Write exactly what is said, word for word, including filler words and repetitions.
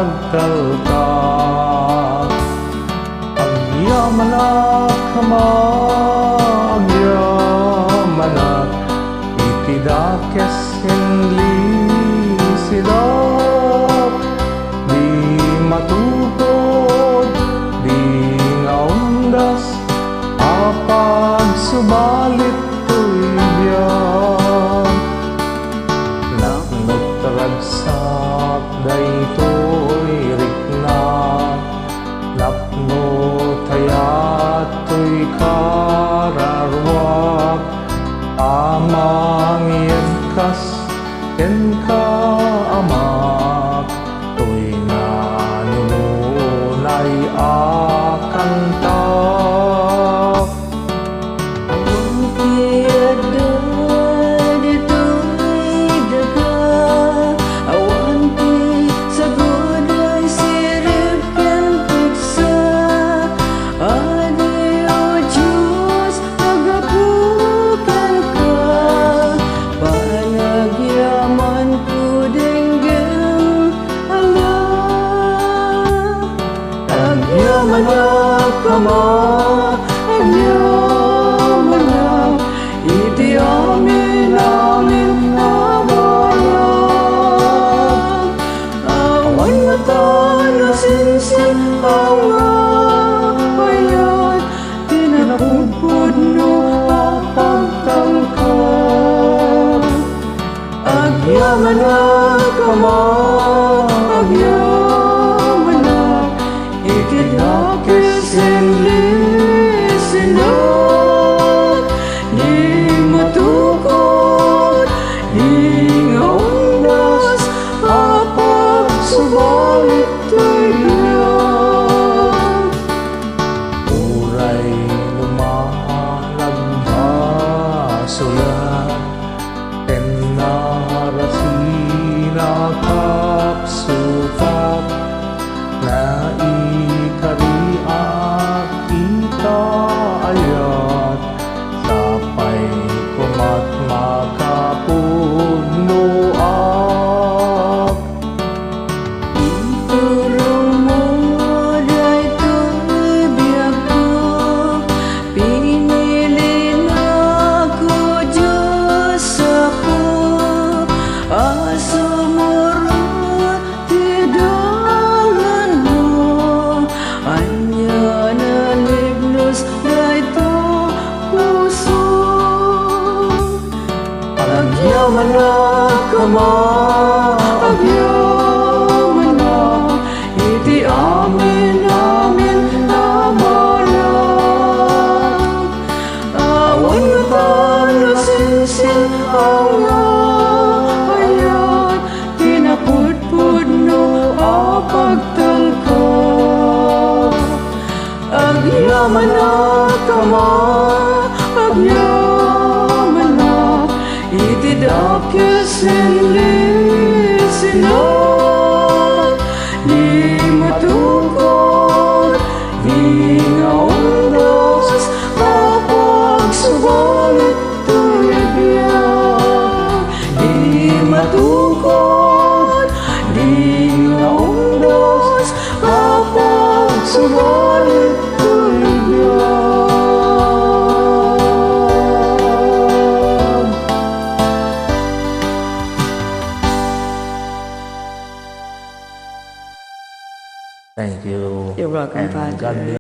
agtalka. Agyamanak, Ama, agyamanak, iti dakes ken lisidak, di matukod, di nga undas, a pagsubali toy biag. Napno ti ragsak daytoy rikna, napno ti ayat toy kararuak, a mangyegkas kenka, Amak, toy nanunay a kanta. Awan ti adda ditoy daga, awan ti sagud a sirib ken pigsa. Adi, O Dios, a gapu kenka, panagyamanko denggem, Ama. Agyamanak, Ama, agyamanak, iti amin-amin a banag. Awan matan a sinsin-aw nga ayat, ti napudpudno a pagtalka. Agyamanak, Ama, agyamanak, iti dakes ken lisinak, di matukod, di nga undas a pagsubali toy biag. Uray no managbasolak, ken narasina a kapsutak, naikariak ita ayat, sapay komat makapudnoak. Iturongmo daytoy biagko, pinilinak, O Dios Apo, a sumurot ti dalanmo. Ania nalibnos dayta puso. Agyamanak, Ama, agyamanak, iti amin-amin a banag. Awan matan a sinsin-aw nga ayat, ti napudpudno a pagtalka. Agyamanak, Ama, agyamanak, iti dakes ken lisinak, di matukod, di nga undas a pagsubali toy biag, di matukod, di nga undas a pagsubali toy biag. Thank you. You're welcome, And Father. God bless.